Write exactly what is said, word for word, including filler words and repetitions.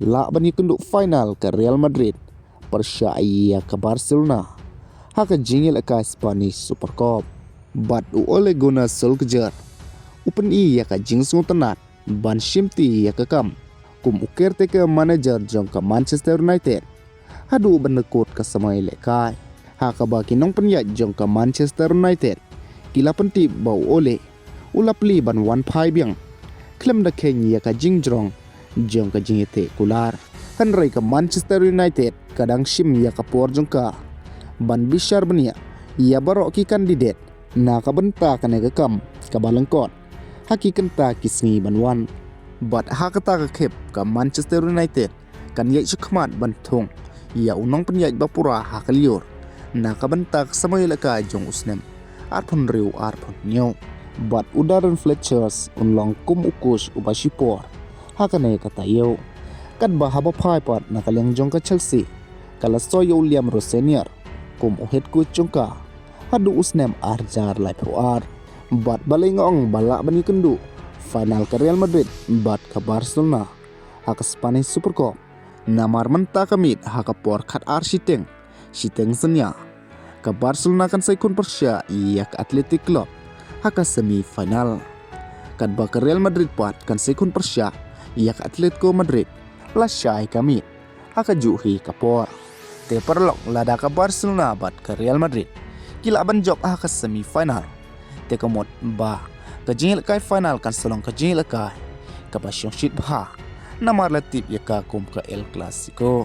lah ban ïakynduh final ka Real Madrid pyrshah ïa ka Barcelona ha ka jingïalehkai Spanish Super Cup. Bad u Ole Gunnar Solskjaer u pyni ïa ka jingsngewtynnat ban shimti ïa ka kam kum u caretaker manager jong ka Manchester United haduh ban da kut ka samoi lehkai. Ha kaba ki nongpynïaid jong ka Manchester United ki la pyntip ba u Ole u la plie ban wan phai biang khlem da kheiñ ïa ka jingjrong jong ka jingïateh kular. Hynrei ka Manchester United ka dang shim ïa ka por jong ka ban bishar bniah ïa baroh ki kandidet na ka bynta kane ka kam kaba lyngkot ha ki kynta ki sngi ban wan. Bad ha kata ka khep ka Manchester United kan ïaid shakhmat ban thung ïa u nongpynïaid ba pura ha ka lyiur na ka bynta ka samoi lehkai jong u snem arphew hynriew arphew hynñiew. Bad u Darren Fletcher un long kum u coach uba shipor ha kane ka taïew. Katba haba phai pat na ka liang jong ka Chelsea ka la soi ïa u Liam Rosenior kum u head coach jong ka haduh u snem ar hajar laiphew ar. Bad balei nga ong ba lah ban ïakynduh final ka Real Madrid bad ka Barcelona ha ka Spanish Super Cup? Namar mynta ka miet ha ka por khatar shiteng, shiteng synñia, ka Barcelona kan sa ïakhun pyrshah ïa ka Athletic Club ha ka semi final. Katba ka Real Madrid pat kan sa ïakhun pyrshah ïa ka Atletico Madrid lashai ka miet ha kajuh hi ka por. Te paralok, lada ka Barcelona bad ka Real Madrid ki lah ban jop ha ka semi final, te ka mut ba ka jingïalehkai final kan sa long ka jingïalehkai kaba shongshit bha, namar la tip ïa ka kum ka El Clasico.